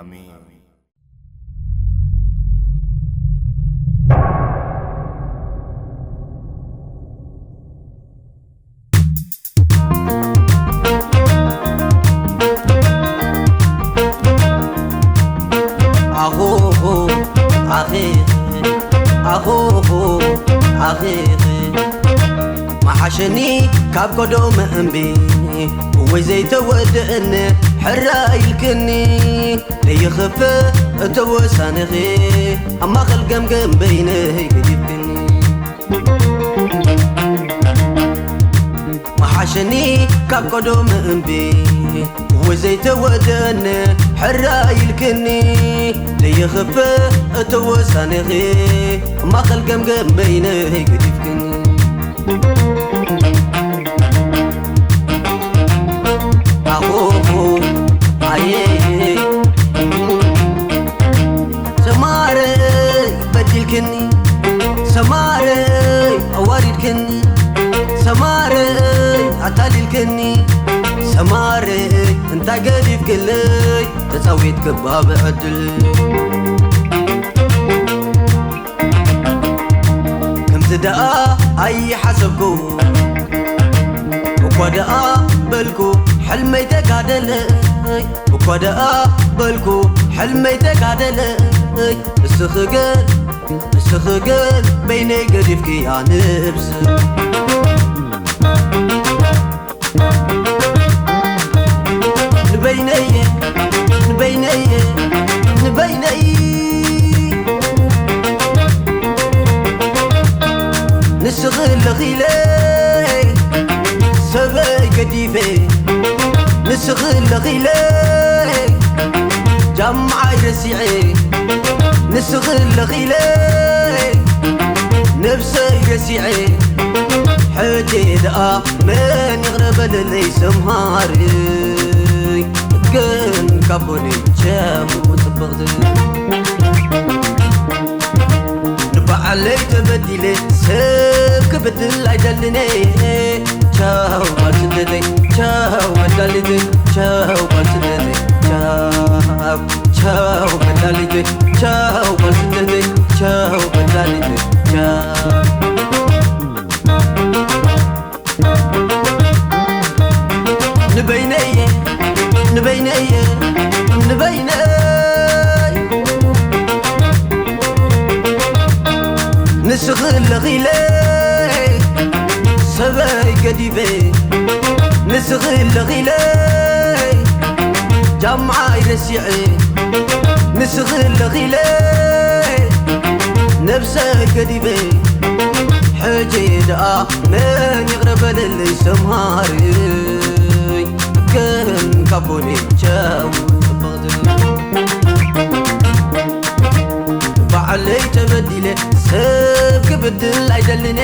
ኣሜን። ኣኾኾ ኣኼኸ ኣኾኾ ኣኼኸ መሓሸኒ ካብ ቀደሙ እምቢ እወይ ዘይተወድእኒ ሕራይ ኢልክኒ ለይኽፍእ እቲ ውሳኔኺ ኣብ ማእኸል ገምገም በይነይ ገዲፍክኒ መሓሸኒ ካብ ቀደሙ እምቢ እወ ዘይተወደነ ሕራይ ኢልክኒ ለይኽፍእ እቲ ውሳኔኺ ኣብ ማእኸል ገምገም በይነይ ገዲፍክኒ ኣኾኾ ኣየ ሰማረይ በዲልክኒ ሰማረይ ኣዋሪድክኒ ሰማረይ ኣታሊልክኒ ሰማረይ እንታይ ገዲፍክለይ ተጻዊት ክባብ ዕድል ከምዚ ደኣ ኣይሓሰብኩ እኳ ደኣ በልኩ ሕልመይ ተጋደለይ እኳ ደኣ በልኩ ሕልመይ ተጋደለይ እስኺ ግን እስኺ ግን በይነይ ገዲፍክያ ንብስ ንበይነየ ንበይነየ ንበይነይ ንስኺ ኣለኺለ ሰበይ ገዲፈ ንስኺ ኣለኺለ ጃምዓይ ረሲዐ ንስኺ ኣለኺለ ነብሰይ ረሲዐ ሕጂ ደኣ መን ይቕረ በለለይ ሰምሃሪ ግን ካብ ጎነይ ቸሙ ጽብቕቲ ንባዕለይ ተበዲለ ሰብ ክብድል ኣይደልነ ቻው ጓል ስደተይ ቻው መዳሊተይ ቻው ጓል ስደተይ ቻው ቻው መዳሊተይ ቻው ጓል ስደተይ ቻው መዳሊተይ ቻው ንበይነየ ንበይነየ ንበይነይ ንስኺ ኣለኺለ ሰበይ ገዲፈ ንስኺ ኣለኺለ ጃምዓይ ረሲዐ ንስኺ ኣለኺለ ነብሰይ ገዲፈ ሕጂ ደኣ መን ይቕረ በለለይ ሰምሃሪ ግን ካብ ጎነይ ቻው ጽብቕቲ ባዕለይ ተበዲለ ሰብ ክብድል ኣይደልነ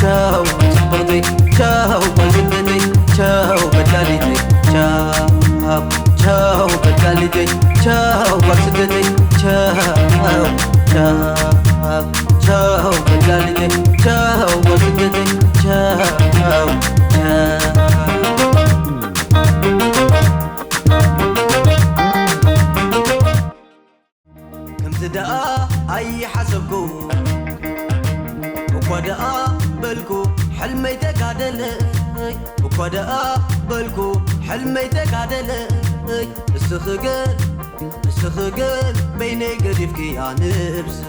ቻው ጽብቕተይ ቻው ጓልነተይ ቻው በዳሊተይ ቻው ቻው በዳሊተይ ቻው ጓልነተይ ቻው ቻው ቻው በዳሊተይ ቻው ጓልነተይ ቻው ቻው ከምዚ ደኣ ኣይሓሰብኩ እኳ ደኣ በልኩ ሕልመይ ተጋደለይ እኳ ደኣ በልኩ ሕልመይ ተጋደለይ እስኺ ግን እስኺ ግን በይነይ ገዲፍክያ ንብስ